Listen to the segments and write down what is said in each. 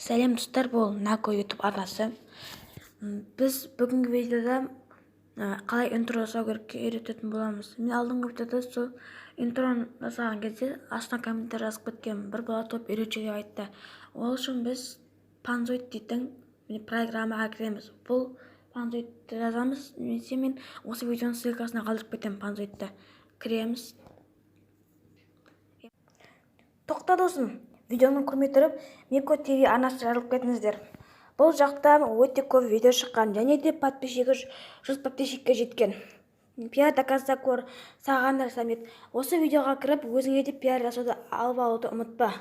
Сәлем, достар! Бұл Нако Ютуб арнасы. Біз бүгінгі видеода қалай интро жасау керекке үйрететін боламыз. Мен алдыңғы видеода сол интроны жасаған кезде астына комментарий жазып кеткенмін. Бір бала топ үйретші деп айтты. Ол үшін біз Panzoid дейтін программаға кіреміз. Бұл Panzoidті жазамыз немесе мен осы видеоның ссылкасына қалдырып кетемін. Panzoidті кіреміз. Тоқта, досым, видеоны көрмей тұрып, Мико ТВ арнасы жазылып кетіңіздер. Бұл жақта өте көп видео шыққан және де подписчигі 100 подписчикке жеткен. Пиар до конца көр, саған рахмет. Осы видеоға кіріп, өзіңе де пиар жасауды алып алуды ұмытпа.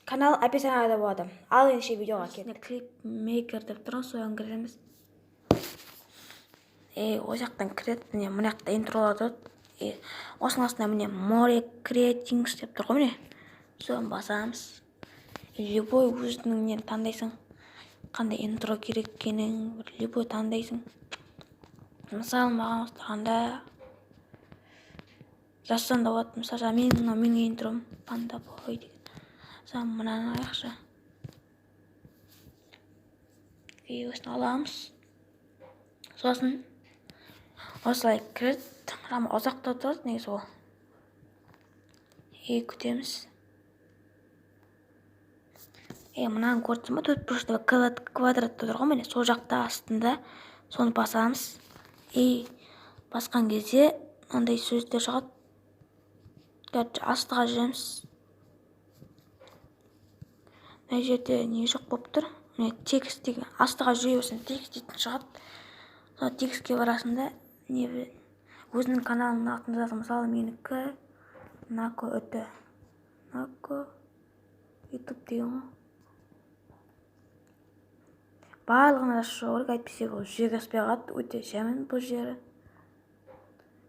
Канал описанияда болады. Ал ендеше видеоға кеттік. Клип мейкер деп тұр ғой, соған кіреміз. Е, ол жақтан кіреді. Міне, мына жақта интролар тұрады. Е, осының астында, міне, More Creatings деп тұр ғой, міне, соны басамыз. Любой өзінің нені таңдайсың, қандай интро керек екенін бір любой таңдайсың. Мысалы, маған ұстағанда жазсаң да болады. Мысалы, жаңа мен, мынау менің интром, Панда Бой деген. Мысалы, мынаны алайықшы. И осыны аламыз. Сосын осылай кіреді. Ұзақ та тұрады негізі ол. И күтеміз. Е, мынаны көрдіңіз ба? Төрт бұрышты квадратта тұр ғой, міне, сол жақта астында. Соны басамыз. И басқан кезде мынандай сөздер шығады. Короче, астыға жүреміз. Мына жерде не жоқ болып тұр? Міне, текст деген. Астыға жүре берсең, текст дейтін шығады. Сол текстке барасың да, не, өзіңнің каналыңның атын жазасың. Мысалы, менікі Нако үті, Нако Ютуб деген ғой. Барлығына жазып шығу керек, әйтпесе бұл жүзеге аспай қалады. Өте жаман бұл жері.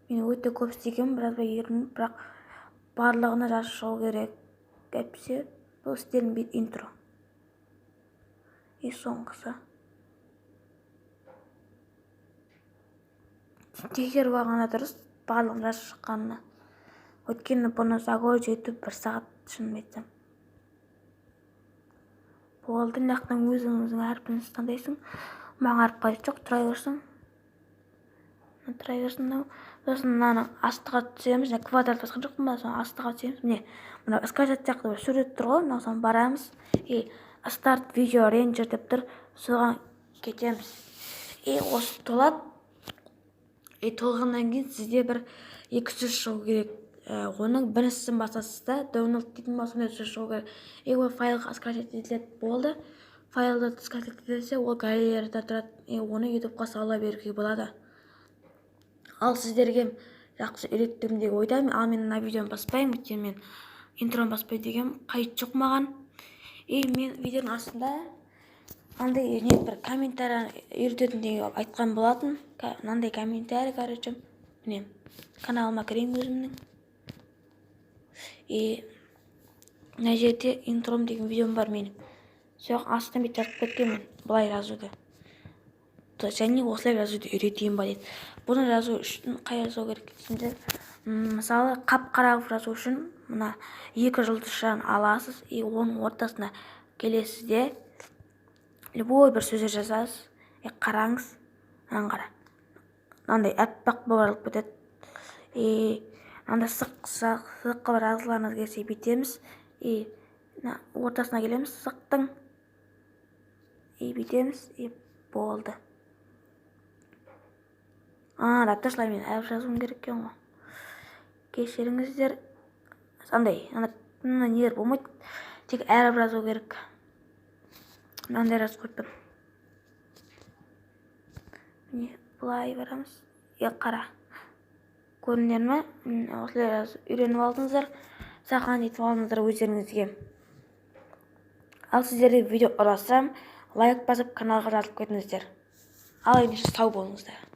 Мен өте көп істегенмін, біразға еріндім, бірақ барлығына жазып шығу керек, әйтпесе бұл істелінбейді интро. И соңғысы, тексеріп алғаны дұрыс барлығын жазып шыққанына, өйткені бұны загрузить ету бір сағат, шынымды айтсам. Болды. Мына жақтан өзіңіздің әрпіңізді таңдайсың. Маған әріп қажет жоқ, тұра берсін, тұра берсін мынау. Сосын мынаны астыға түсеміз. Жаңа квадрат басқан жоқпын ба, соны астыға түсеміз. Міне, мына скачать сияқты бір сурет тұр ғой мынау, соны барамыз. И Start Video Render деп тұр, соған кетеміз. И осы толады. И толғаннан кейін сізде бір екі сөз шығу керек. Оның біріншісін басасыз да, download дейтін ба, сондай сөз шығу керек. И ол файлға скачать етіледі. Болды, файлды скачать етілсе, ол галереяда тұрады. И оны Ютубқа сала беруге болады. Ал сіздерге жақсы үйреттім деген ойдамын. Ал мен мына видеоны баспаймын, өйткені мен интроны баспай дегенмін, қажет жоқ маған. И мен видеоның астында андай не, бір комментарий үйрететін деген айтқан болатын. Мынандай комментарий, короче, міне, каналыма кірейін өзімнің. И мына жерде интром деген видеом бар менің. Сол астына бүйтіп жазып кеткенмін, былай жазуды және осылай жазуды үйретейін ба дейді. Бұны жазу үшін қалай жазу керек десеңдер, мысалы, қап қара қылып жазу үшін мына екі жұлдызшаны аласыз и оның ортасына келесіз де, любой бір сөздер жазасыз. И қараңыз, мынаны қара, мынандай аппақ болып жазылып кетеді. И мынандай сызық, сызық қылып жазғыларыңыз келсе, бүйтеміз. И мына ортасына келеміз сызықтың и бүйтеміз, и болды. А, раташлай, мен әріп жазуым керек екен ғой, кешіріңіздер. Андай ана мына нелер болмайды, тек әріп жазу керек. Мынандай жазып қойыппын. Міне, былай барамыз. Е, қара, көрдіңдер ме? Осылай жазып үйреніп алдыңыздар, сақтан етіп алдыңыздар өздеріңізге. Ал сіздерге видео ұнаса, лайк басып, каналға жазылып кетіңіздер. Ал ендеше сау болыңыздар.